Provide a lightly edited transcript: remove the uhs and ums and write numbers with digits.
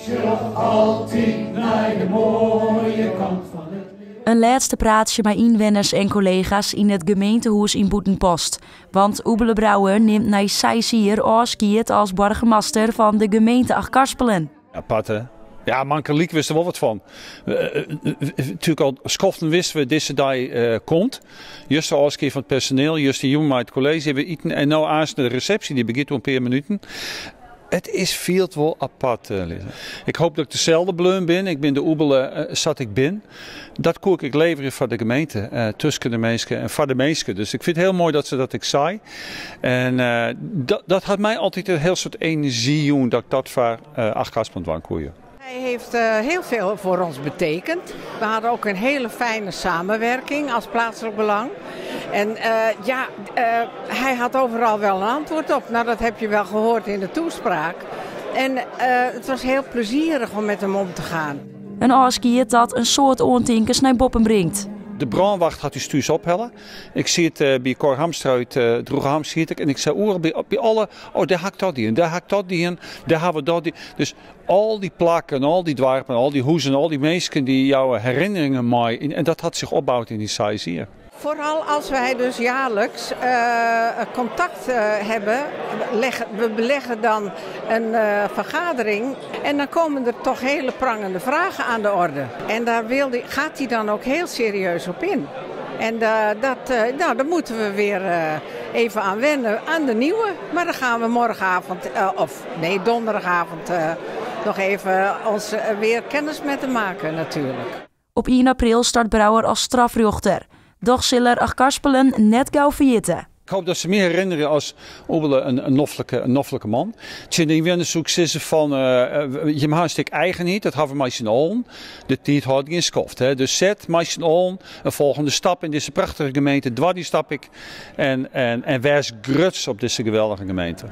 Sjoch altyd nei de moaie kant fan it libben. In lêste praatsje mei ynwenners en kollega's yn it gemeentehûs yn Bûtenpost. Want Oebele Brouwer nimt nei seis jier ôfskied as boargemaster fan de gemeente Achtkarspelen. Apart, hè? Ja, mankelyk wist der wol wat fan. Natuerlik al skoften wisten we dizze dei komt. Juster ôfskie fan it personeel, justerjûn mei it kolleezje even iten en no aanst de resepsje, dy begjint oer in pear minuten. It is fielt wol apart, Lisa. Ik hoop dat ik deselde bleaun bin. Ik bin de Oebele sa't ik bin. Dat koe ik ek leverje foar de gemeente, tusken de minsken en foar de minsken. Dus ik fyn it hiel moai dat se dat ek sei. En dat hat my altyd in hiel soad enerzjy jûn dat ik dat foar Achtkarspelen dwaan koe. Hij heeft heel veel voor ons betekend. We hadden ook een hele fijne samenwerking als plaatselijk belang. En ja, hij had overal wel een antwoord op. Nou, dat heb je wel gehoord in de toespraak. En het was heel plezierig om met hem om te gaan. In ôfskied dat in soad oantinkens nei boppen bringt. De brânwacht hat ús thús ophelle. Ik siet by Cor Hamstra út Droegeham siet ik en ik sei oeral by alle, oh dêr ha ik dat dien, dêr ha ik dat dien, dêr ha we dat dien. Dus al dy plakken, al dy doarpen, al dy huzen, al dy minsken dy jouwe herinneringen mei en dat hat sich opboud yn dy seis jier. Vooral als wij dus jaarlijks contact hebben, we beleggen dan een vergadering en dan komen er toch hele prangende vragen aan de orde. En daar gaat hij dan ook heel serieus op in. En dat, nou, daar moeten we weer even aan wennen, aan de nieuwe. Maar dan gaan we morgenavond, of nee, donderdagavond nog even ons weer kennis met hem maken natuurlijk. Op 1 april start Brouwer as strafrjochter. Dochs sil er Achtkarspelen net gau ferjitte. Ik hoop dat se my herinnerje as Oebele in noflike man. Tsjin de ynwenners soe ik sizze fan jim ha in stik eigenheid, dat hawwe we mei syn allen. De tiid hâldt gjin skoft. Hè? Dus set mei syn allen in folgjende stap yn dizze prachtige gemeente. Doar dy stap ek en wês grutsk op dizze geweldige gemeente.